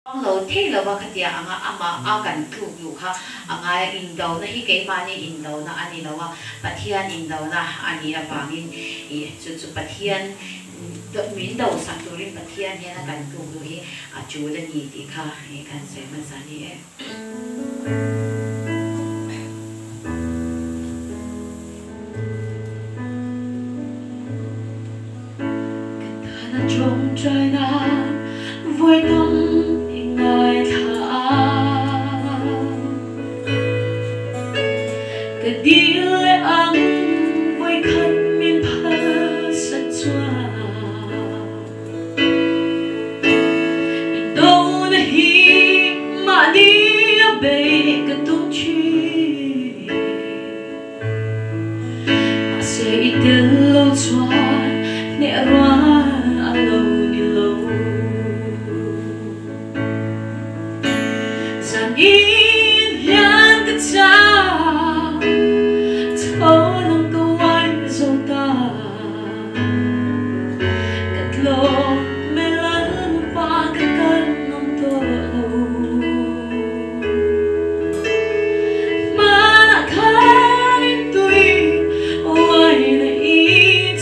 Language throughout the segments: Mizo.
Lo thei lova khatia anga amah a kan tluk luh kha a ngai a, indona hi keimahni indona a ni lo a, Pathian indona a nih avangin ih chu chu Pathian min do sak turin Pathian hian a kan tluk luh hi a tul a ni tih kha ih kan sawi hmasa a ni e. Ka tana tawngtaina vawi tam i ngaithla a, ka dil leh ang vawi khat min phalsak chuan. Indona hi mahni a beih ka tum thin. Mahse i tel lo chuan hneh rual a lo ni lo. Zan in hian ka chau, tho lang ka uai zo ta. Ka tlawm me Lalpa ka kal ngam tawh lo. Hmanah khan in tui uain a i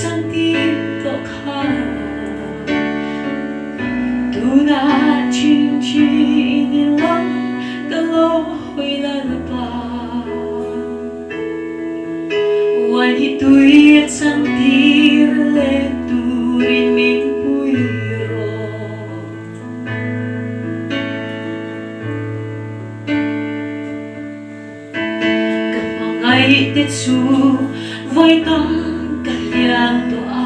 chan tir tawh kha. Tunah chingchi in i lam ka lo hawi Lalpa. Uain hi tui a chan tir leh turin min pui rawh. Ka hmangaih te chu vawi tam ka hliam tawh a,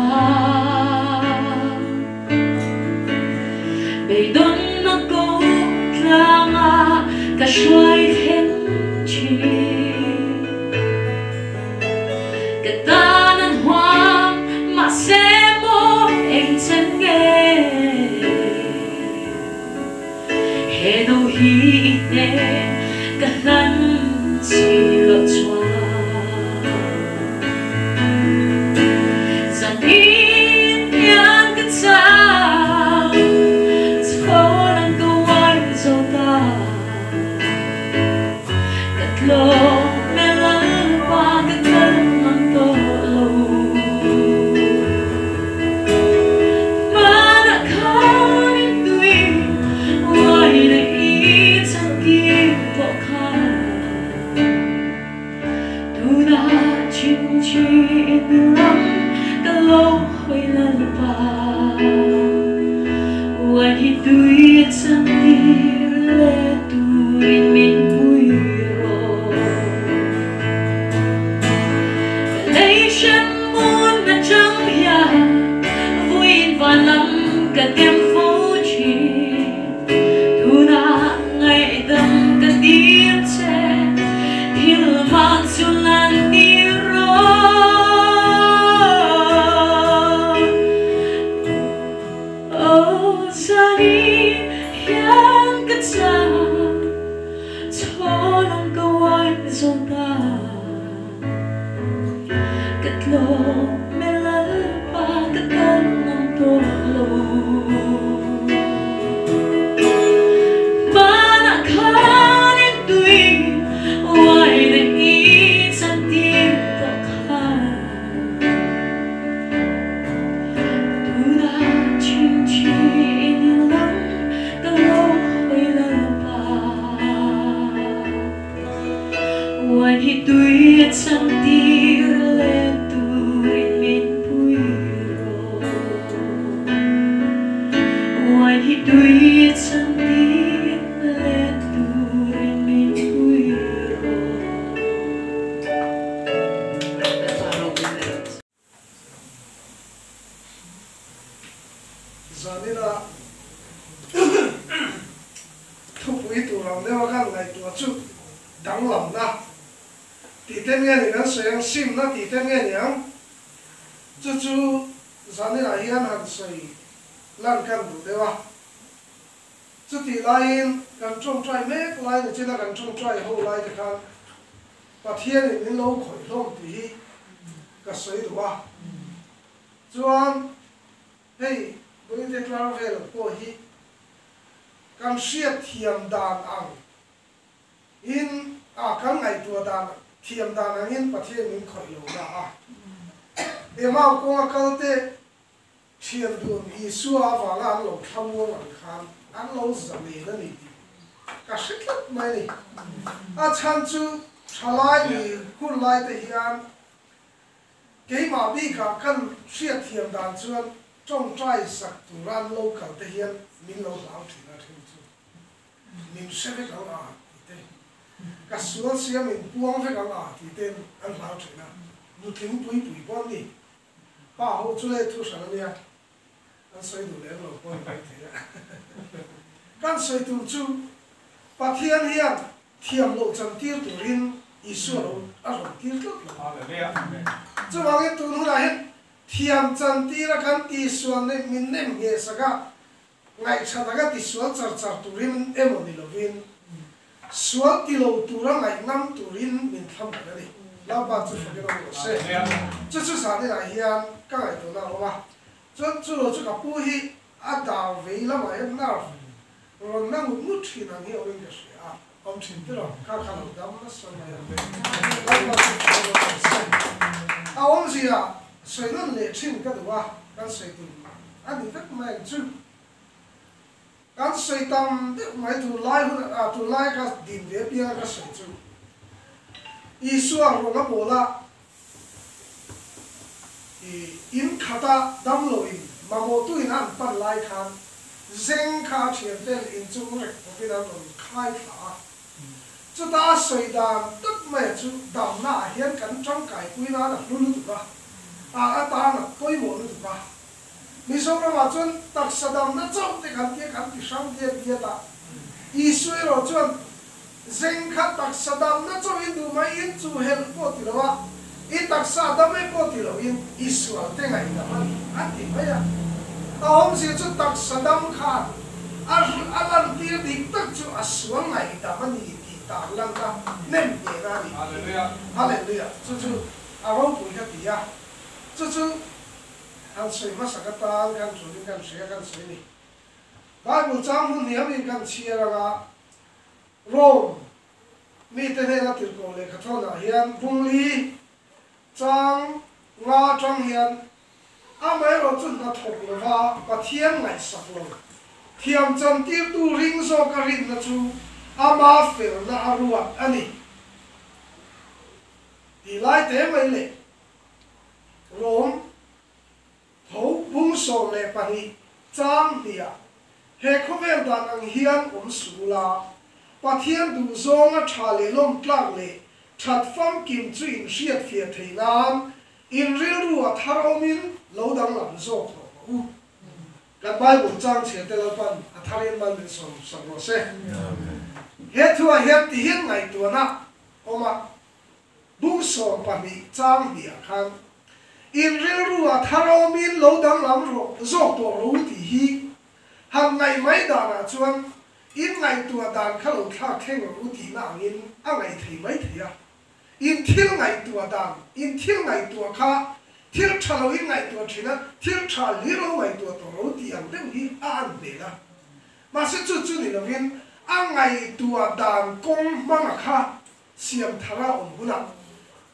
beidawnna ko tlanga ka hruai thleng thin. Ka tan an huam mahse maw eng chen nge? He no hi i hnen ka hlan chi loh chuan Zan in hian ka chau chhawn ang ka uai zo ta. Ka tlawm e Lalpa ka kal ngam tawh lo. Hmanah khan in tui uain a i chhan tir tawh kha. Tunah chingchi in lam ka lo hawi Lalpa. Uain hi tui a chhan tir leh turin min pui rawh. Ka lei hrem hmun atang hian vawiin van lam ka tem fo thin. Tunah ngaihdam ka dil che, thil mak chu lan tir rawh. Aw zani hian ka chang, chhawn ang ka uai zo ta. Ka tlawm e Lalpa ka kal ngam tawh lo. Hmanah khan in tui uain a i chan tir tawh kha. Tunah chingchi in i lam ka lo hawi Lalpa. Uain hi tui a chan tir leh turin min pui rawh. Uain hi tui a chan tir leh turin min pui rawh. Zanina thupui tur ang deuha kan ngaihtuah chu danglamna tih te nge ni kan sawi ang, simna tih te nge ni ang? Chu chu zaninah hian han sawi lan kan duh deuh a. Chutih laiin kan tawngtai mek lai ni china kan tawngtai ho lai te khan Pathianin min lo khawih hlawm tih hi ka sawi duh a. Chuan hei Buite tlang vel pawh hi Kan hriat thiam dan ang in a kan ngaihtuah dan thiam dan ang in Pathian min khawih lo na a. Emau kawnga kal te thian dun Isua avanga an lo thlamuang ang khan an lo zalen a ni tih ka hre tlat mai a ni. A chhan chu thalai ni hun lai te hian Keimah bikah kan hriatthiam dan chuan tawngtai sak tura an lo kal te hian min lo hlau thin a, then chu min hre vek ang a ti te, ka sual sia min puang vek ang a ti ten an hlau thin a, nutling pui pui pawh an ni. Pa ho chu le thu hran a nia, an sawi duh lem lo pawh a ni maithei a. Kan sawi tur chu Pathian hian Thiam loh chantir turin Isua lo a rawn tir tlat lo. Chuvangin tun hunah hian thiam chantira kan tisual nem min nem ngheh sak a, ngaihṭha taka tisual char char turin emaw ni lovin, sual ti lo tura ngaihnam turin min thlam reng a ni. Lalpa chu hrilhin awm rawh se. Chu chu zaninah hian ka ngaihtuahna a awm a, chuan chu lo chu ka pu hi a dar vei lamah hian nerve Rawn la ngut ngut thin ang hi awmin ka hria a, awm thin te lo, kha kha lo dam nasa mai ang. Lalpa chu hruai rawh ang se. A awmzia sawi nawn leh thin ka duh a, kan sawi tum a ni vek mai ang chu. Kan sawi tam deuh mai tunlai hun ah tunlai ka din ve apianga ka sawi chu Isua rawng a bawl a, I in khata damloin mamawhtuin a an pan lai khan zeng kha a thian ten in chung rek bawkin an rawn khai thla a. Chuta a sawi dan tak maia chu damna ah hian kan tangkai pui nan a hlu lutuk a, a atan a pawimawh lutuk a. Mizoram ah chuan taksa damna chauh te kan tia kan ti hrang diat diat a, Isua erawh chuan Zeng kha taksa damna chauhin duh mai in chu helh pawh ti lo a, i taksa dam e pawh ti loin i sual te ngaihdam a ni a ti mai a. A awmzia chu taksa dam khan a a lantir dik tak chu a sual ngaihdam a ni tih tar lanna nem hnehna a ni. Hallelujah! Chu chu a ropui ka ti a, chu chu han sawi hmasa ka tan kan tulin kan hria kan sawi a ni. Bible chang hmun hniam in kan chhiar anga Rome mite hnena tirhkoh lehkhathawnah hian Bungli chang nga atang hian amaherawh chu hna thawk lova Pathian ngaihsak lo thiam chantirtu ring zawka rinna chu ama felna a ruat a ni tih lai te mai leh Rome Tho bung 12 chang hniah he khawvel dan ang hian awm suh ula, Pathian duh zawnga tha leh lawm tlak leh that famkim chu in hriat fiah theih nan in rilru a thar awmin lo danglam zawk rawh rawh u. Kan Bible chang chhiar te Lalpan a tharin man min sawm sak rawh se. He thuah hian tihian ngaihtuahna awm a. Bung 12 chang hniah khan, In rilru a thar awmin lo danglam rawh zawk tawh ro tih hi han ngaih mai danah chuan in ngaihtuah dan kha lo thlak thleng rawh u tihna angin a ngaih thei mai thei a. In thil ngaihtuah dan, in thil ngaihtuah kha thil tha lo in ngaihtuah thin a, thil tha hlir lo ngaihtuah tawh ro tih ang deuh hi a an hmel a. Mahse chu chu ni lovin a ngaihtuah dan kawng hmanga kha Siam thara awm hunah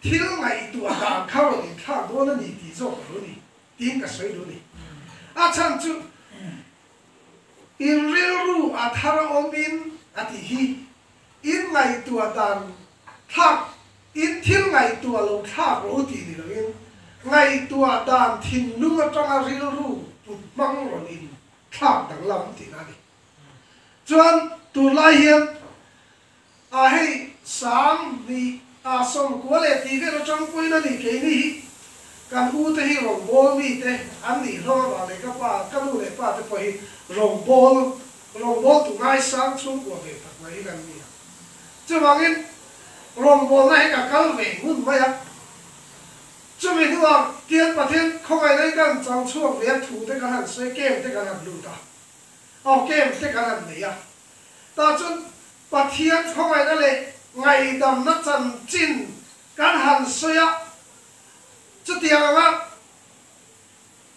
thil ngaihtuah dan kha rawn inthlak dawn a ni tih zawk ka lo ni tiin ka sawi duh a ni. A chhan chu in rilru a thar awmin a tih hi in ngaihtuah dan thlak in thil ngaihtuah lo thlak rawh u tih ni loin ngaihtuah dan thinlung atanga rilru put hmang rawn inthlak danglam tihna a ni. Chuan tunlai hian A hei sang hnih a sawmkua leh tih vel atang pawhin a ni keini hi kan u te hi rawngbâwl mi te an nih hlawm avang leh ka pa ka nu leh pa te pawh hi rawngbâwl rawngbâwl tu ngaisang chhungkua ve tak mai hi kan ni a. Chuvangin rawngbâwlna hi ka kal ve ngun mai a. Chumi hnuah tian Pathian khawngaihna hi kan chang chhuak ve a thu te kan han sawi kem te kan han lut a aw kem te kan han nei a tah chuan Pathian khawngaihna leh ngaihdamna chanchin kan han sawi a, chutiang anga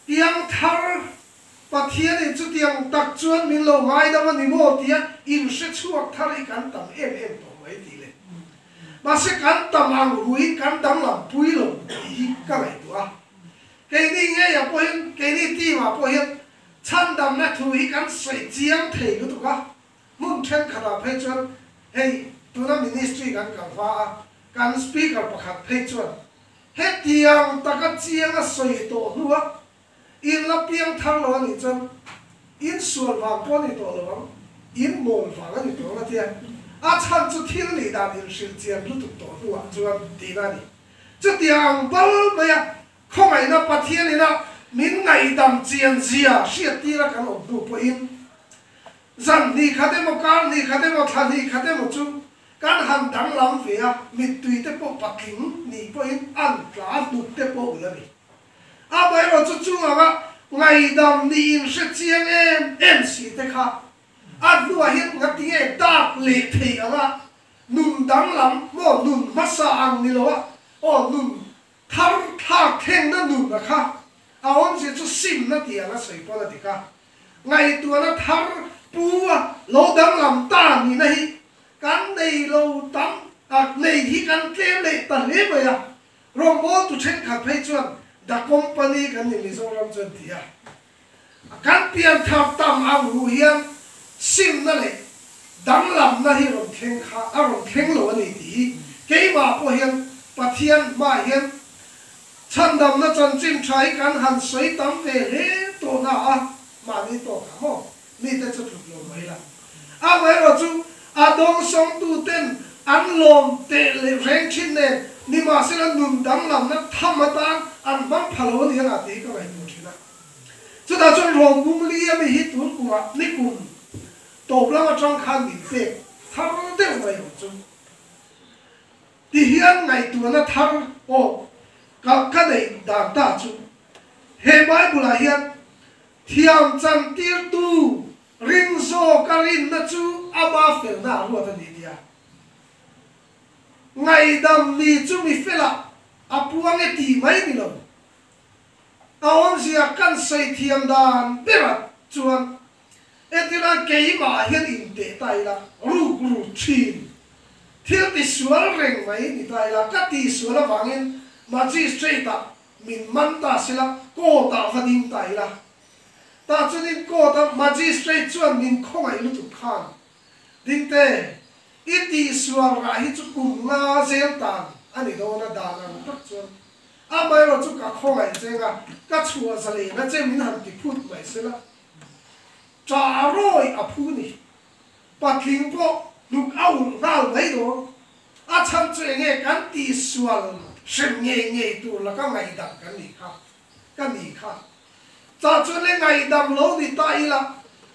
piangthar Pathianin chutiang tak chuan min lo ngaidam a ni maw tia inhre chhuak thar hi kan tam em em tawh mai tih leh mahse kan tam ang huin kan danglam pui lo tih hi ka ngaihtuah a. Keini ngeiah pawhin, keini team ah pawh hian chhandamna thu hi kan sawi chiang thei lutuk a, hmun thenkhatah phei chuan hei tuna ministry kan kal hma a, kan speaker pakhat phei chuan hetiang taka chiang a sawi tawh hnua In la piang thar lo a nih chuan in sual vang pawh a ni tawh lo ang, in mawl vang a ni tawh ang a tia. A chhan chu thil nih dan inhrilh chian lutuk tawh hnuah chuan tihna a ni. Chutiang ang bal maia khawngaihna Pathian ina min ngaihdam chian zia hriattira kan awm hnu pawhin zan hnih khat emaw, kar hnih khat emaw, thla hnih khat emaw chu kan han danglam ve a, mittui te pawh patling nih pawhin an tla hnuk te pawh ul a ni. Amaherawh chu chung anga ngaihdam niin hre chiang em em si te kha a hnuah hian ngati nge dak leh thei anga nun danglam maw nun hmasa ang ni lo a aw nun thar thlak thlengna nun a kha a awmzia chu simna tih anga sawi pawn a dik a, ngaihtuahna thar pu a lo danglam ta nihna hi kan nei lo tam a nei hi kan tlem leh ta hle mai a. Rawngbawltu thenkhat phei chuan The Company kan ni Mizoram chuan ti a, kan pianthar tam ang hu hian simna leh danglamna hi rawn thleng kha a rawn thleng lo a ni tih hi keimah pawh hian Pathian hmaah hian chhandamna chanchin tha hi kan han sawi tam ve hle tawh na a, mahni tawkah maw mite chu tluk lo mai la. Amaherawhchu, a dawngsawngtuten an lawm teh leh reng thin nen, nimahsela nun danglamna tham atan an hmang pha lo a ni ang a tih hi ka ngaihtuah thin a. Chutah chuan Rawmbung li ami hi tun kumah nikum tawp lam atang khan min pek thar deuh mai ang chu. Tihian ngaihtuahna thar awk ka neih dan ta chu he Bible-ah hian Thiam chantirtu ring zawka rinna chu ama felna a ruat a ni tia. Ngaihdam ni chu mi felah a puang e tih mai ni lo. A awmzia kan sawi thiam dan berah chuan entirah keimah hian inteh ta ila ruk ru thin. Thil tisual reng mai ni ta ila ka tihsual avangin magistrate-ah Min man ta sela, court ah va ding ta ila. Tah chuanin court a magistrate chuan min khawngaih lutuk khan, Dingte, i tihsual rah hi chu kum nga zel tan a ni dawn a dan ang tak chuan amaherawh chu ka khawngaih cheng a, ka chhuah zalena che min han ti phut mai sela. Ṭah rawi a phu ni. Patling pawh hnuk a ulh nghal mai dawn. A chhan chu enge kan tihsual hrem ngei ngei tur laka ngaihdam kan nih kha, ka nih kha. Chah chuan le ngaihdam lo ni ta ila,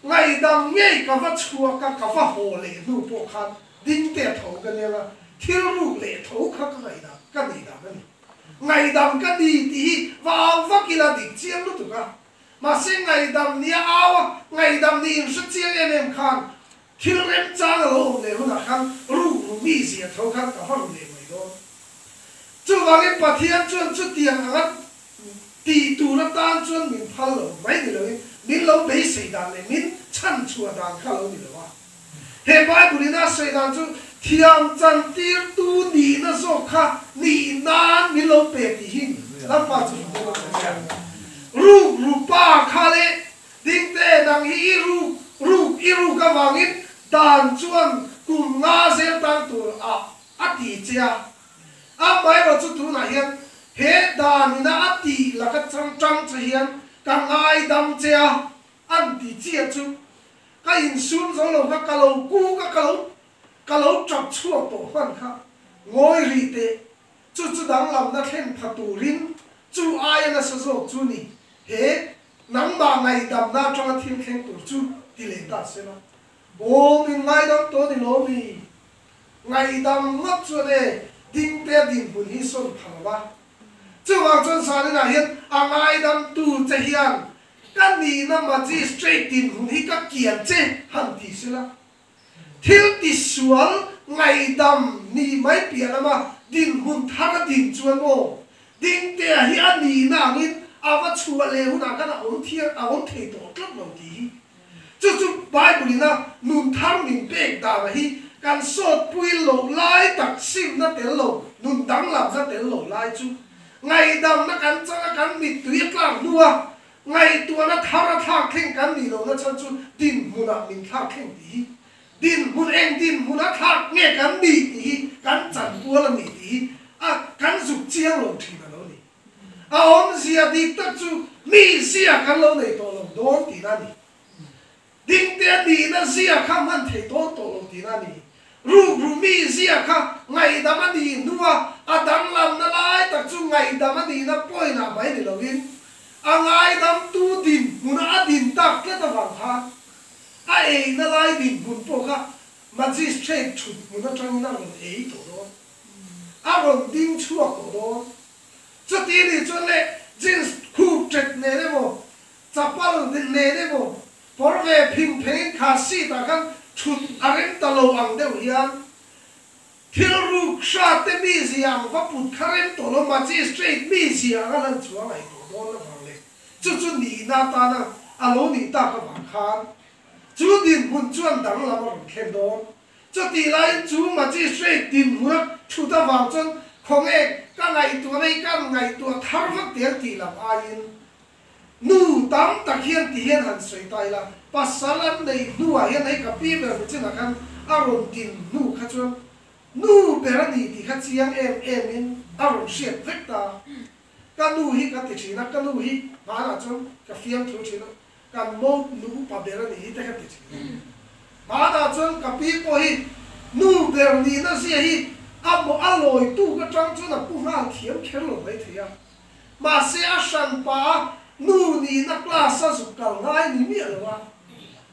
ngaihdam ngei ka va chhuak a, ka va haw leh hnu pawh khan ding te a tho ka nia nga, thil ruk leh tho kha ka ngaihdam, ka nih dan a ni. Ngaihdam ka ni tih hi va au vak ila dik chiang lutuk a, mahse ngaihdam ni a au a, ngaihdam ni inhre chiang em em khan Thil remchang a lo awm leh hunah khan ruk ru mi zia tho khan ka va ru leh mai dawn. Chuvangin Pathian chuan chutiang anga tih tur atan chuan min phal lo mai ni loin min lo beisei dan leh min chhan chhuah dan kha lo ni lo a. He Bible in a sawi dan chu thiam chantirtu nihna zawk kha nih nan min lo pe tih hi Lalpa chu hmu a ni a. Ruk ru pa kha leh Dingte, nang hi i ruk ruk i ruk avangin dan chuan kum nga zel tan tur ah a ti che a. Amaherawh chu tunah hian he dan ina a tih laka chang tang che hian ka ngaidam che a, an ti chiah chu ka insum zo lo kha ka lo kuk a, ka lo ka lo tap chhuak tawh hman kha ngawi rih teh. Chu chu danglamna thlen pha turin chu aia nasa zawk chu ni he nangmah ngaihdamna atanga thil thleng tur chu ti leh ta se la. Aw min ngaidam tawh ni lo mi? Ngaihdam ngawt chuan e dingte dinhmun hi sawn pha lo va. Chuvang chuan zaninah hian a ngaidamtu che hian ka nihna magistrate dinhmun hi ka kian che han ti se la. Thil tisual ngaihdam nih mai piah lama dinhmun thar a din chuan aw, Dingtea hi a nihna angin a va chhuah leh hunah khan a awm thiang a awm thei tawh tlat lo tih hi. Chu chu Bible ina nun thar min pek dana hi kan sawtpui loh lai tak simna tel lo, nun danglamna tel lo lai chu ngaihdamna kan chang a, kan mittui a tlak hnua ngaihtuahna thar a thlak thleng kan nih lohna chhan chu dinhmunah min thlak thleng tih hi Dinhmun eng dinhmun a thlak nge kan nih tih hi kan chanpual a ni tih hi a kan zuk chiang lo thin a lo ni. A awmzia dik tak chu mi zia kan lo nei tawh lo dawn tihna a ni. Dingte a nihna zia kha hman thei dawn tawh lo tihna a ni. Rukru mi zia kha ngaihdam a nih hnua a danglamna lai tak chu ngaihdam a nihna point ah mai ni loin a ngaidamtu dinhmuna a din tak tlat avang khan A eina lai dinhmun pawh kha magistrate thut hmun atangin a rawn ei tawh dawn, a rawn ding chhuak tawh dawn. Chuti nih chuan leh jeans khup ṭet nen emaw, chapal nen emaw, kawr ve phing phengin kha seat ah khan thut a rem ta lo ang deuh hian thil ruk hra te mizia ang va put kha rem tawh lo, magistrate mizia anga lan chuang a ei tawh dawn avang leh Chu chu nihna atana a lo nih tak avang khan chu dinhmun chuan danglam a rawn thlen dawn. Chutih laiin chu magistrate dinhmuna thut avang chuan khawnge ka ngaihtuahna hi kan ngaihtuah thar vak tel tih lam aiin nu tam tak hian ti hian han sawi ta ila, pasal an neih hnuah hian hei ka pi ber nichinah khan a rawn din hnu kha chuan nu ber a ni tih kha chiang em emin a rawn hriat vek ta. Ka nu hi ka ti thin a, ka nu hi hmanah chuan ka fiamthu thin a, kan mo nu upa ber a nih hi te ka ti thin a. Hmanah chuan ka pi pawh hi nu ber nihna zia hi a mo a lawi tuk atang chuan a pu nghal thiam kher lo mai thei a. Mahse a hran pa a nu nihna class a zuk kal ngai ni miah lo a.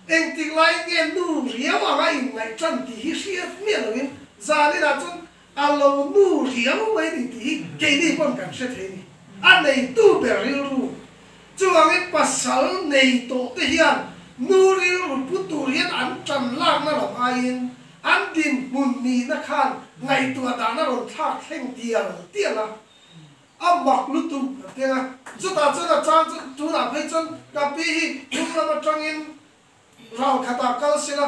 Engtik laiin nge nu riau anga inngaih tan tih hi hriat miah loin zaninah chuan A lo nu riau mai ni tih hi keini pawn kan hre thei ni. A neitu ber rilru. Chuvangin pasal nei tawh te hian nu rilru pu tur hian an tan lakna lam aiin an dinhmun nihna khan ngaihtuah dan a rawn thlak thleng tial tial a. A mak lutuk a teng a. Chutah chuan a chang chu tunah phei chuan ka pi hi hnung lam atangin ral khatah kal sela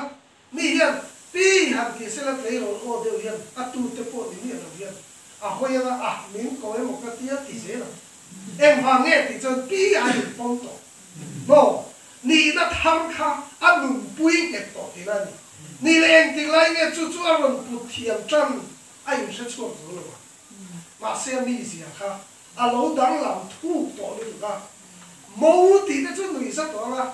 Mi hian pi han ti sela tleirawl aw deuh hian a tute pawh ni miah lo hian a hawi anga ah min ko emaw ka tia ti zel ang. Engvang nge tih chuan pi a inpawm tawh maw? Nihna thar kha a nunpui nghet tawh tihna a ni. Ni leh engtik lai nge chu chu a rawn put thiam tan a inhre chhuak zo lo ang. Mahse a mizia kha a lo danglam thuk tawh lutuk a. Mo tih te chu nuih za tawh anga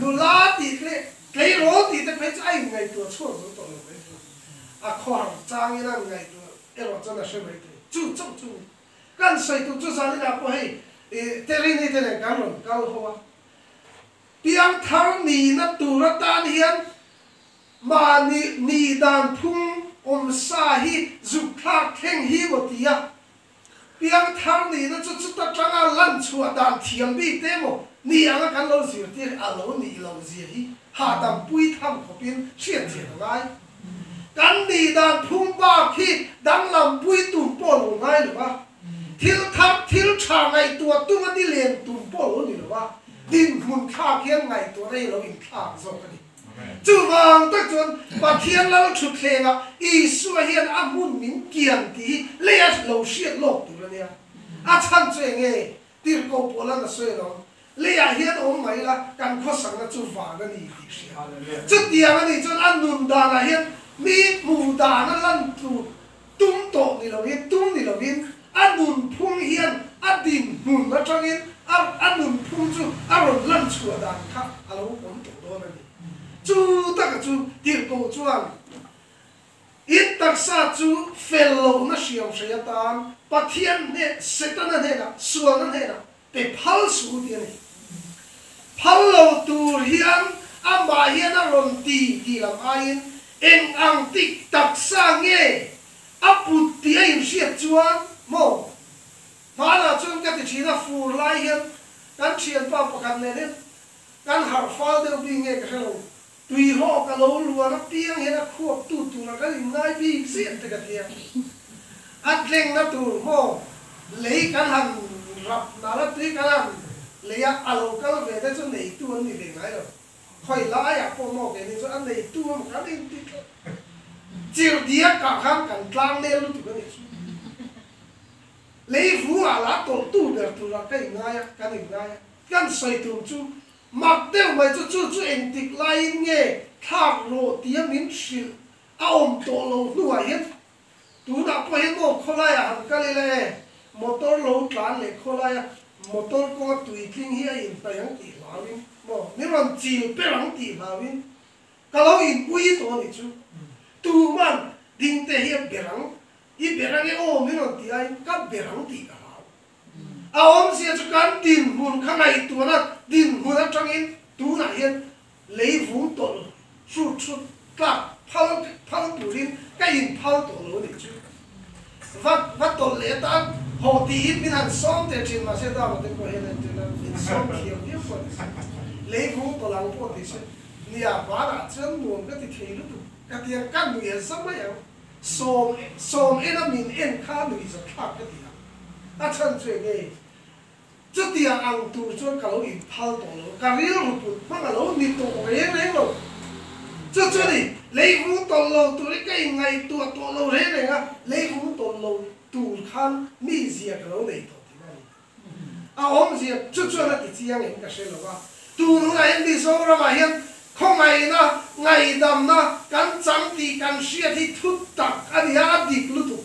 nula tih leh tleirawl tih te phei chu a inngaihtuah chhuak zo tawh lo mai thei. A khawhar changin a inngaihtuah erawh chuan a hre mai thei. Chu chauh chu ni. Kan sawi tur chu zaninah pawh hei Terini te nen kan rawn kal ho a. Piangthar nihna tur atan hian mahni nih dan phung awmsa hi zuk thlak thleng hi maw ti a. Piangthar nihna chu chuta tanga lan chhuah dan thiam bik te emaw ni anga kan lo zirtir a lo nih lo zia hi hahdam pui tham khawpin hriat chian a ngai. Kan nih dan phung bak hi danglam pui tum pawh lo ngai lo va, thil thar thil tha ngaihtuah tum a ni len tum pawh lo ni lo va, dinhmun thlak hian ngaihtuahna hi a lo inthlak zawk a ni. Chuvang tak chuan Pathian lal thutthlengah Isua hian a hmun min kian tih hi lei a lo hriat lawk tur a nia. A chhan chu eng nge? Tirhkoh Paula'n a sawi alawm, Leiah hian awm mai ila kan khawsakna chu van a ni tih hria. Chutiang a nih chuan a nun danah hian mi hmuh dan a lan tur tum tawh ni loin, tum ni loin a nunphung hian a dinhmun atangin a a nunphung chu a rawn lan chhuah dan kha a lo awm tawh dawn a ni. Chu taka chu tirhkoh chuan in taksa chu fel lohna hriam hrei atan Pathian hne Setana hnenah sualna hnenah pe phal suh u ti a ni. Phal lo tur hian amah hian a rawn ti tih lam aiin eng ang tik taksa nge a put tih a inhriat chuan maw? Hmanah chuan ka ti thin a, fur lai hian kan thianpa pakhat nen hian kan harh fal deuh bik nge ka hre lo, tuihawk a lo luan apiang hian a khuap tu tura kan inngai bik ziah te ka ti a. A tlengna tur maw lei kan han rap nal a, tui kan han. Leia a lo kal ve te chu neitu an ni ve ngai lo. Khawi laiah pawh maw keini chu a neitu emaw kan inti tlat. Chirhdiak ah khan kan tlang nel lutuk a nih chu. Lei vungah lah tawlhtu ber turah ka inngai a, kan inngai a. Kan sawi tum chu mak deuh mai chu chu chu engtik laiin nge thlak rawh tia min hrilh a awm tawh lo hnuah hian Tunah pawh hian maw khawlaiah han kal ila e, motor lo tlan leh khawlaia motor kawnga tuitling hi a inhnaih ang tih hlauin maw, min rawn chil per ang tih hlauin ka lo in ui tawh a nih chu. Tuman ding te hi a ber ang, i ber ange aw min rawn ti aiin ka ber ang tih ka hlau. A awmzia chu kan dinhmun kha ngaihtuahna dinhmun atangin tunah hian Lei vung tawlh hrut hrut tlak phal phal turin ka in phal tawh lo nih chu. Va va tawlh leh atan haw tiin min han sawm teh thin mahse dama te pawh hian entirna min sawm thiam viau pawh ni se. Lei vung tawlh ang pawh ti se nia banah chuan nuam ka ti thei lutuk ka ti ang ka nui a za mai ang sawm sawm ena min en kha nui za thlak ka ti ang a chhan chu enge Chutiang ang tur chuan ka lo inphal tawh lo, ka rilru put hmang a lo ni tawh reng reng lo. Chu chu ni, leivung tawlh lo turin ka inngaihtuah tawh lo reng reng a, leivung tawlh lo tur khan mizia ka lo nei tawh tih a ni. A awmzia chu chuan a ti chiang em ka hre lo va, tun hunah hian Mizoramah hian khawngaihna, ngaihdamna kan chang tih kan hriat hi thu tak a ni a, a dik lutuk.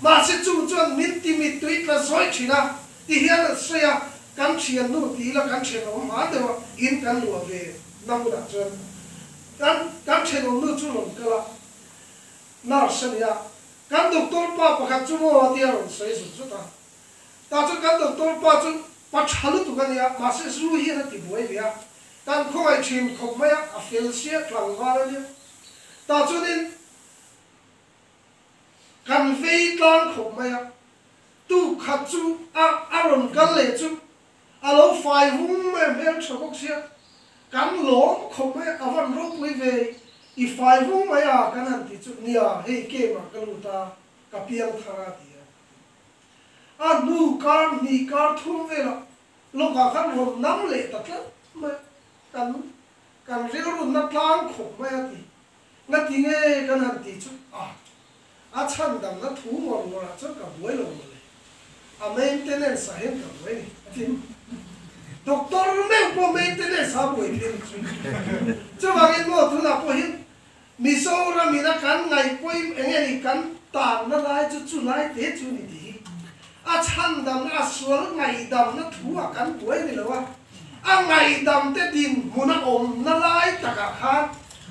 Mahse chung chuan min ti mittui tla zawi thin a, ti hian an sawi a, kan thiannu ti ila kan thenawm hma deuh a, in kan luah ve na hunah chuan kan kan thenawmnu chu rawn kal a, nurse a ni a, kan doctor pa pakhat chu maw a tia rawn sawi zut zut a, tah chuan kan doctor pa chu pa tha lutuk a ni a, mahse zu hian a ti buai ve a, kan khawngaih thin khawp mai a, a fel sia tlangval a nia, tah chuanin. Kan vei tlang khawp mai a, tuk khat chu a a rawn kal leh chu a lo fai vung mai a hmel tha bawk sia, kan lawm khawp mai a, a van ropui ve i fai vung mai a kan han ti chu nia hei game ah ka lut a, ka piang thar a ti a. A hnu kar hnih kar thum velah lawkah khan rawn nam leh ta tlat mai a, kan kan rilrunna tlang khawp mai a ti. Ngati nge kan han tih chu a a chhan damna thu ngawr ngawr ah chuan ka buai lo mawle. A maintenance ah hian ka buai ni a ti. Doctor meuh pawh maintenance ah a buai phei ni chu. Chuvangin maw tunah pawh hian Mizoram in a kan ngaihpawim eng nge ni kan tanna lai chu chu lai te chu ni ti hi. A chhan damna a sual ngaihdamna thu ah kan buai ni lo a. A ngaihdam te dinhmun a awmna lai takah khan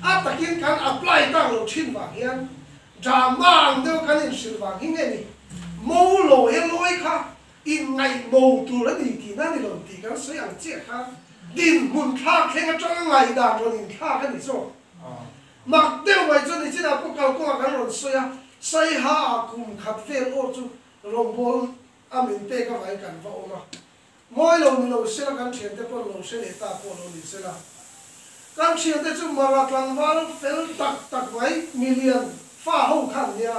a takin kan apply tak lo thin vang hian drama ang deuh kan inhrilh vang hi nge ni mo lo he lawi kha inngaih mo tur a ni tihna a ni lo tih kan sawi ang chiah khan dinhmun thlak thleng atanga ngaihdan rawn inthlak a ni zawk. Mak deuh mai chuan nichinah pawh kalkawngah kan rawn sawi a, Saiha ah kum khat vel awr chu rawngbâwl a min pek avangin kan va awm a. Mawi lo ni lo sela kan thiante pawn lo hre leh ta pawh lo ni sela. Kan thiante chu Mara tlangval fel tak tak mai milian fa ho kha an nia.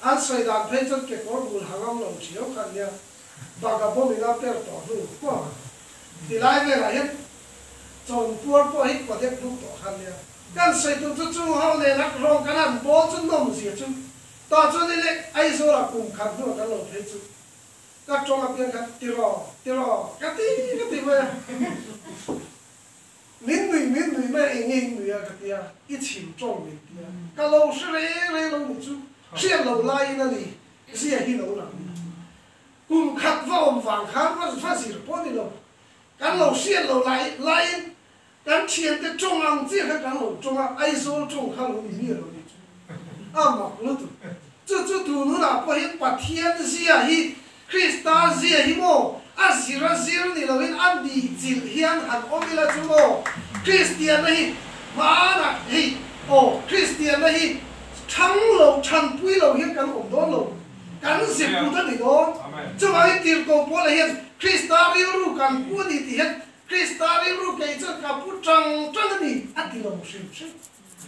An sawi dan phei chuan kekawr bul ha ngam lo thiau kha an nia. Baga bawm ina per tawh hnu maw ti lai velah hian chawnpuar pawh hi kawdek buk tawh kha an nia. Kan sawi tur chu chung ho nen a rawng kan han bawl chu nawm zia chu tah chuan ile Aizawlah kum khat hnuah kan lo phei chu Ka tawng apiang khan tiraw, tiraw ka ti ka ti mai a. Min nui, min nui mai a, eng nge in nui a ka ti a, i chhim tawng min ti a. Ka lo hre reng reng lo nih chu, hriat lo laiin a ni, zia hi lo lang ni. Kum khat va awm vang khan va va zir pawh ni lo, kan lo hriat lo lai laiin kan thiante tawng ang chiah kha kan lo tawng a, Aizawl tawng kha lo ni miah lo nih chu. A mak lutuk. Chu chu tun hunah pawh hian Pathian zia hi, Krista zia hi maw, a zir a zir ni loin a nih chilh hian han awm ila chu maw, Kristianna hi hmanah hei aw, Kristianna hi thang lo, thanpui lo hian kan awm dawn lo, kan zirput a ni dawn. Chuvangin tirhkoh pawlah hian Krista rilru kan pu a ni tih hian Krista rilru kei chuan ka pu tang tang a ni a ti lo hrim hrim.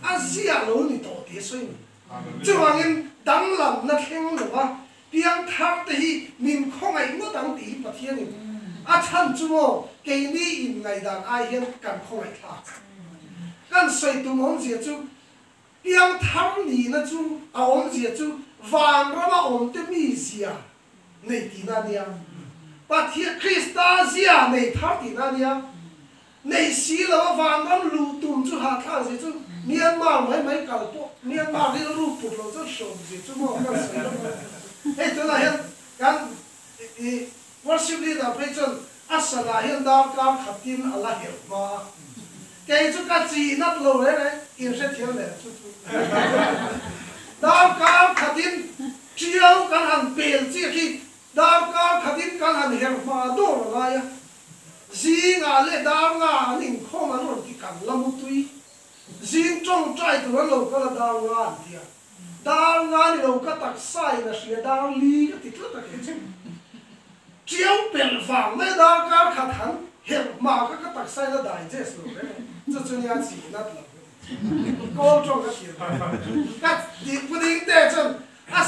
A ziah lo ni tawh tih a sawi ni. Chuvangin danglamna thleng lova piang thar te hi min khawngaih ngawt ang tih hi Pathianin A chhan chu maw keini in ngaihdan ai hian kan khawngaih thlak. Kan sawi tum awmzia chu piangthar nihna chu a awmzia chu vanrama awmte mizia nei tihna a nia. Pathian Krista zia nei thar tihna a nia. Nei si lo a vanram luh tum chu hahthlak zia chu Myanmar mai mai kal pawh Myanmar rilru put loh chuan hreawm zia chu maw kan sawi lawk a. Hei tunah hian kan i worship leader phei chuan a sanah hian darkar khatin a la herh hma a. Kei chu ka chi nat lo reng reng inhrethiam leh chu chu darkar khatin tiau kan han pel chiah khi darkar khatin kan han herh hma dawr a ngai a. Zingah leh dar nga an inkhawm an rawn ti kan la mutui. Zing tawngtai tur an lo kal a dar nga an ti a. Dar nga ni lo ka taksa in a hria dar li ka ti tlat a kei chu. Tiau pelh vang mai a darkar khat han herh hma kha ka taksa in a digest lo reng e. Chu chu nia chi nat lo ka ti chu. Kawl tawng ka thiam ka ti puding te chuan a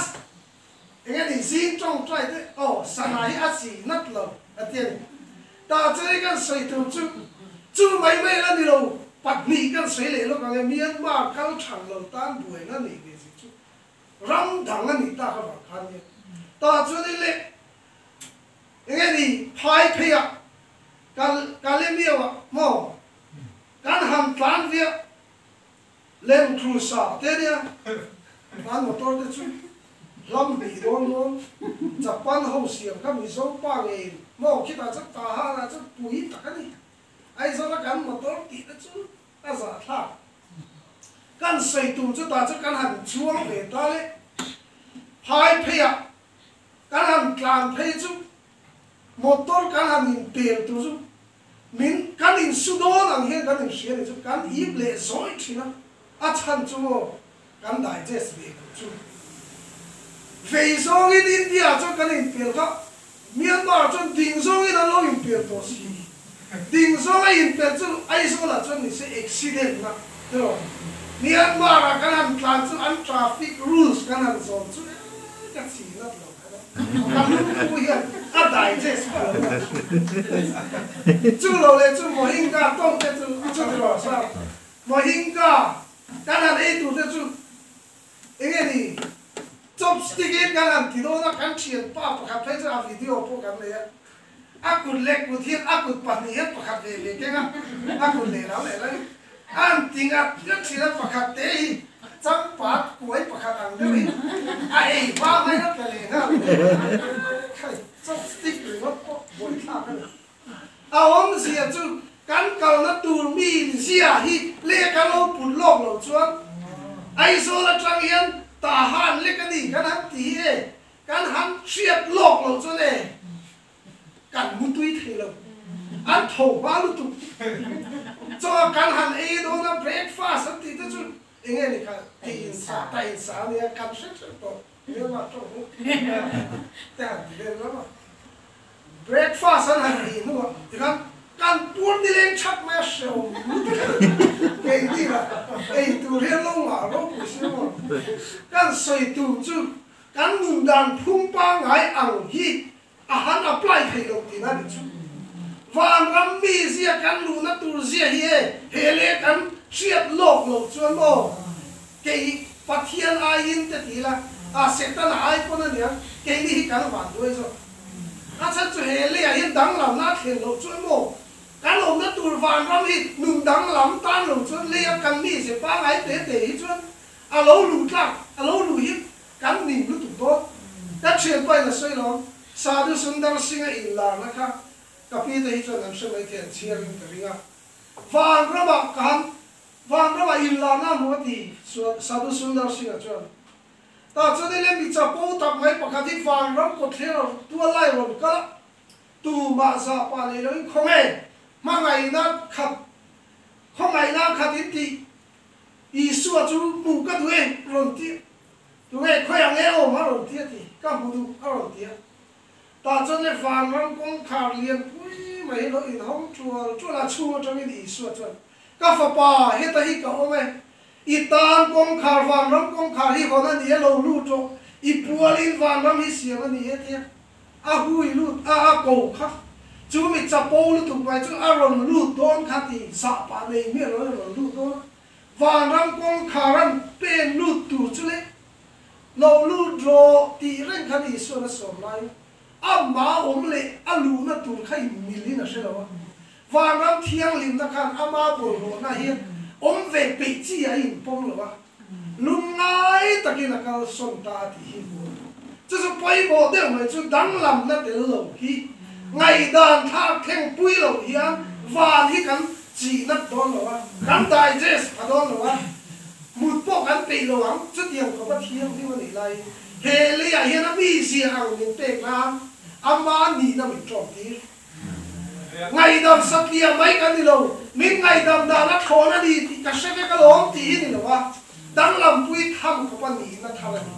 Enge ni zing tawngtai te aw sana hi a chi nat lo a ti a ni. Tah chuan hei kan sawi tur chu chu mai mai la ni lo pahnih kan sawi leh lawk ang e Myanmar kal than lo tan buaina nih ve zia chu ram dang a nih tak avang khan nia. Tah chuan hei le enge ni phai phei ah kal Kalemiau ah maw kan han tlan viah Land Cruiser te nia an motor te chu hlam hnih dawn dawn Japan ho siam kha Mizo pa ngei maw khitah chuan Tahan ah chuan pui tak a ni. Aizawl a kan motor tih te chu a zahthlak. Kan sawi tur chu tah chuan kan han chuang ve ta le. Phai phei ah kan han tlan phei chu motor kan han in pel tur chu Min kan insu dawn ang hian kan inhria ni chu kan ip leh zawi thin a, a chhan chu maw kan digest ve lo chu. Vei zawngin India ah chuan kan inpel kha, Myanmar ah chuan ding zawngin an lo inpel tawh si. Ding zawnga inpel chu Aizawl ah chuan nise accident na tiraw. Myanmar ah kan han tlan chu an traffic rules kan han zawm chu ee ka chi nat lo. Ka lungphu hian a digest pha lo a. Chu lo leh chu Mohinga tawng te chu chu ti rawh sa. Mohinga kan han ei tur te chu enge ni chopstick in kan han ti dawn a, kan thianpa pakhat phei chu a video pawh kan nei a. A kut leh kut hian a kut pahnih hian pakhat ve ve keng a, a kut lehlam lehlam in a han ti ngat ngat thin a, pakhat te hi changpat kuai pakhat ang deuh hi a ei hma mai a tla leh nghal khai chopstick ringawt pawh buaithlak a ni. A awmzia chu kan kalna tur mi zia hi lehkha lo put lawk lo chuan Aizawl atang hian Tahan lek a ni kan han ti hi e. Kan han hriat lawk loh chuan e kan mutui thei lo, an tho hma lutuk. Chaw kan han ei dawn a, breakfast an tih te chu enge ni kha tih in sa, ta in sa a nia, kan hre hrep tawh, Myanmar tawng hu te han ti vel lam a. Breakfast an han ei hnuah tikhan kan pur nileng that mai a hrehawm lutuk keini lah ei tur hian lo ngah ropui si maw. Kan sawi tur chu Kan nun dan phung pangngai ang hi a han apply thei lo tihna nih chu. Vanram mi zia kan luhna tur zia hi e he leh kan hriat lawk loh chuan maw kei Pathian aiin te ti ila a Setana ai pawn a niang keini hi kan van duai zawk. A chhan chu he leiah hian danglamna a thlen loh chuan maw kan awmna tur vanram hi nun danglam tan lo chuan leia kan mi ze pangngai te te hi chuan a lo luh tlak a lo luh hi Kan ning lutuk dawn. Ka thianpa in a sawi lo, Sadhu Sundar Singh a inlarna kha ka pi te hi chuan an hre mai thei an chhiar in ka ring a. Vanramah ka han Vanramah inlarna a hmu a ti Sadhu Sundar Singh a chuan. Tah chuan i lem i chapo tak mai pakhat hi Vanram kawtthler a tual lai rawn kal a, tumah zahpah nei loin khawnge hmangaihna khat khawngaihna khat in tih Isua chu hmuh ka duh e rawn ti a, tunge khawi ang e awm a rawn ti a ti, ka hmu duh a rawn ti a. Tah chuan le vanram kawngkhar lian pui mai hi lo inhawng tual tual a, chhung atangin Isua chuan, Ka fapa, heta hi ka awm e, i tan kawngkhar, vanram kawngkhar hi hawn a ni e, lo lut rawh, i pualin vanram hi siam a ni e ti a, a hui lut a, a ko kha. Chu mi chapo lutuk mai chu a rawn lut dawn kha ti zahpah nei miah lo in a rawn lut dawn a. Vanram kawngkhar an pen lut tur chu le lo lut rawh tih reng khan Isuan a sawm laiin amah awm leh a luhna tur kha in mil in a hre lo a. Vanram thianghlimna khan ama bawlhhlawhna hian awm ve peih chi a inpawm lo a, lungngai takin a kal sawn ta a tih hi hmuh a ni. Chu chu pawimawh deuh mai chu danglamna tel lo hi ngaihdan thlak thleng pui loh hian van hi kan chih nat dawn lo a, kan digest pha dawn lo a, mut pawh kan peih lo ang. Chutiang khawpa thianghlim a nih laiin he leiah hian a mizia ang min pek nan ama nihna min ṭawm tir. Ngaihdam satliah mai ka ni lo, min ngaihdam dan a thlawn a ni tih ka hre vek alawm tih hi ni lo a, danglampui tham khawp a nihna thar a ni.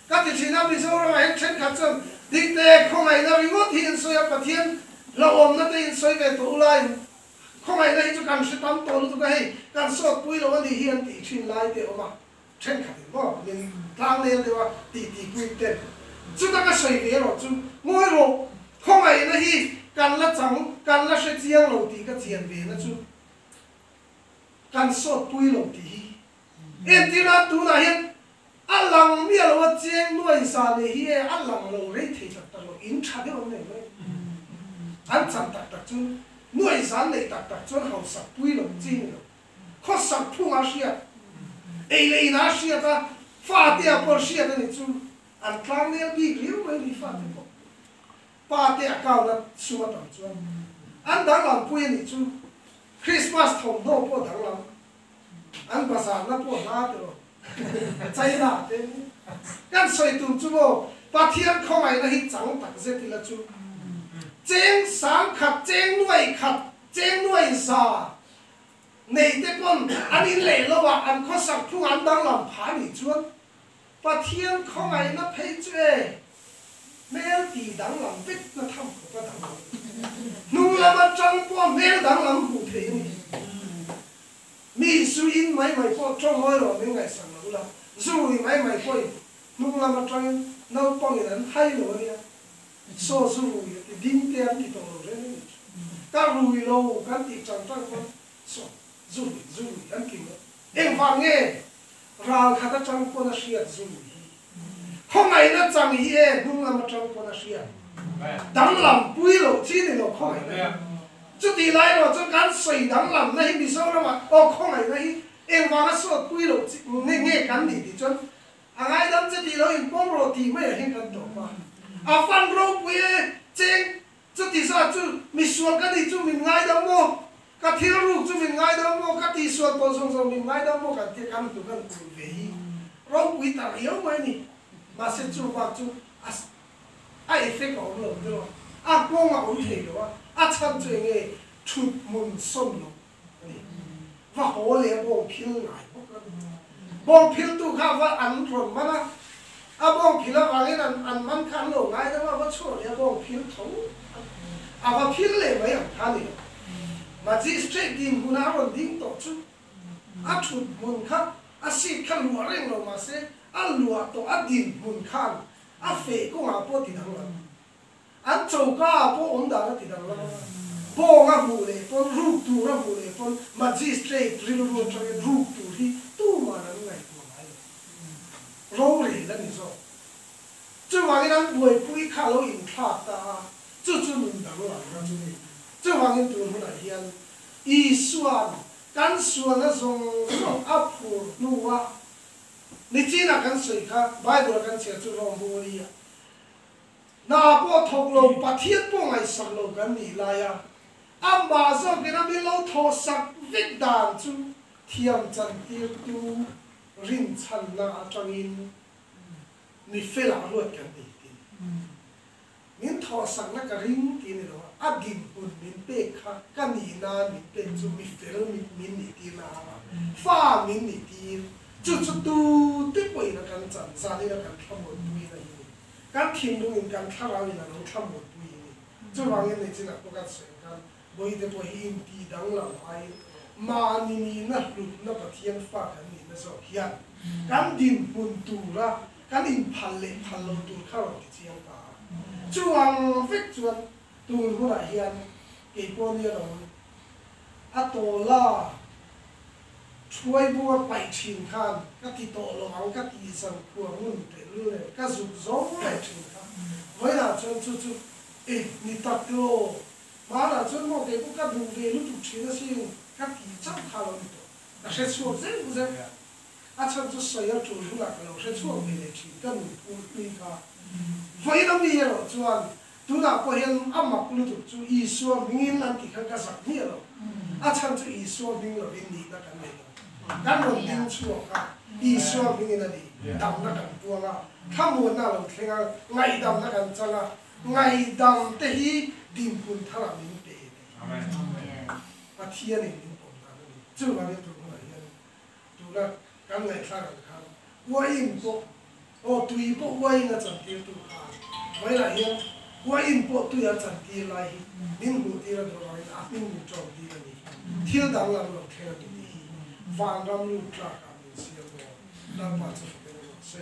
Ka ti thin a, Mizoramah hian thenkhat chuan dikte khawngaihna ringawt hi in sawi a, Pathian hlauhawmna te in sawi ve tawh u laiin khawngaihna hi chu kan hre tam tawh lutuk a, hei kan sawtpui lo a nih hi an tih thin lai te a awm a, Thenkhatin maw min tlang nel deuh a tih tihpui ten chuta ka sawi ve erawh chu ngawi rawh, khawngaihna hi kan la chang, kan la hre chiang lo tih ka chian ve na chu kan sawtpui lo tih hi entirna tunah hian a lang miah lo a cheng nuai za leh hi e a lang lo rei thei tak tak lo in tha deuh an nei mai an chan tak tak chu nuai zan neih tak tak chuan hausak pui lo chi ni lo. Khawsak phunga hriat, ei leh ina hriat a, fate-ah pawh hriat a ni chu an tlang nel bik riau mai ni fate pawh. Pate account a sum a tam chuan an danglam pui a nih chu. Christmas thawmhnaw pawh danglam, an bazar na pawh hla tiraw China te nia. Kan sawi tum chu maw Pathian khawngaihna hi chang tak zet ila chu cheng sangkhat, cheng nuai khat, cheng nuai za Nei te pawn an in leh lo a, an khawsak phung an danglam phah a nih chuan Pathian khawngaihna phei chu e hmel ti danglam vek na tham khawp a danglam. Hnung lam atang pawh hmel danglam hmuh theih a ni. Mi zu in mai mai pawh tawng ngawi lo min ngaihsak lo ula, zu rui mai mai pawhin hnung lam atangin naupangin an hai lo a nia. Saw zu rui a ti ding te an ti tawh lo reng a nih chu. Ka rui lo kan tih tang tang pawn saw zu rui zu rui an ti lo. Engvang nge ral khat atang pawn a hriat zu rui hi? Khawngaihna chang hi e hnung lam atang pawn a hriat. Danglam pui loh chi ni lo khawngaihna hi. Chutih lai erawh chuan kan sawi danglamna hi Mizoramah aw khawngaihna hi engvanga sawt pui loh chi nge kan nih tih chuan A ngaidam che tih lo in pawm rawh tih maiah hian kan tawp a. A fan ropui e, cheng chuti zat chu misual ka nih chu min ngaidam maw? Ka thil ruk chu min ngaidam maw? Ka tihsual tawh zawng zawng min ngaidam maw? Kan tia kan hnu kan kulh ve hi ropui ta riau mai ni. Mahse chu bak chu a a effect a awm lo deuh a, a nghawng a awm thei lo a, a chhan chu enge thut hmun sawn lo a ni. Va haw leh a bawng phil ngai bawk a ni. Bawng philtu kha va an rawn man a, a bawng phil avangin an an man kha an lo ngai deuh a, va chhuah leh a bawng phil tho a, a va phil leh mai ang kha a ni lo. Magistrate din hmunah a rawn ding tawh chu a thut hmun kha a seat kha luah reng lo mahse a luah tawh a din hmun khan a feh kawngah pawh ti danglam. An choka ah pawh awm dan a ti danglam a, bawng a hmuh leh pawn, ruk tur a hmuh leh pawn magistrate rilru atangin ruk tur hi tuman an ngaihtuah ngai lo. Rorel a ni zawk. Chuvangin an buaipui kha a lo inthlak ta a, chu chu nun danglamna chu ni. Chuvangin tun hunah hian Isua'n kan sualna zawng zawng a phur hnu a, nichinah kan sawi kha Bible a kan chhiar chu Rom bung li ah, Hna pawh thawk lo, Pathian pawh ngaihsak lo kan nih lai a, amah zawkin a min lo thawhsak vek dan chu thiam chantirtu rinchhanna atangin mi felah ruat kan ni tih min thawhsakna ka ring tih a ni lo a, a dinhmun min pek kha ka nih nan min pek chu mi fel min nih tir na a, fa min nih tir, chu chu tute pawhin a kan chan zanin a kan thlamuanpui na hi ni. Kan thinlungin kan thlarauin a lo thlamuanpui a ni. Chuvangin nei chinah pawh kan sawi ang khan Bawihte pawh hi inti danglam aiin mahni nihna hlutna Pathian fa kan nihna zawk hian kan dinhmun tura kan inphal leh phal lo tur kha rawn ti chiang ta a. Chuvang vek chuan. Tun hunah hian kei pawh nia lo a tawla thuai bunga paih thin khan ka ti tawh lo ang ka tih zan khuar ngun teh lul nen ka zuk zawng leh thin kha. Vawiinah chuan chu chu e ni tak lo hmanah chuan maw kei pawh ka duh ve lutuk thin asin ka tih chauh kha lo ni tawh. Ka hre chhuak zeuh zeuh. A chhan chu sawi a tul hunah ka lo hre chhuak ve leh thin ka nun phur hlui kha. Vawiin a mi erawh chuan tunah pawh hian a mak lutuk chu Isua hmingin an tih khan ka zak hmiah lo. A chhan chu Isua hming lovin nihna kan nei lo. Kan rawn ding chhuak a, Isua hmingin a ni. Damna kan puang a, thlamuanna a lo thleng a, ngaihdamna kan chang a, ngaihdam te hi dinhmun tharah min pe tih Pathianin min pawm dan a ni. Chuvangin tun hunah hian Tuna kan ngaihthlak ang khan uain pawh aw tui pawh uain a chantirtu khan vailah hian uain pawh tui a chantir lai hi min hmuhtir a duh avangin a hming min ṭawmtir a ni. Thil danglam lo thleng a ni tih hi vanram lut tlakah min siam dawn. Lalpa chu fak in a nuam se.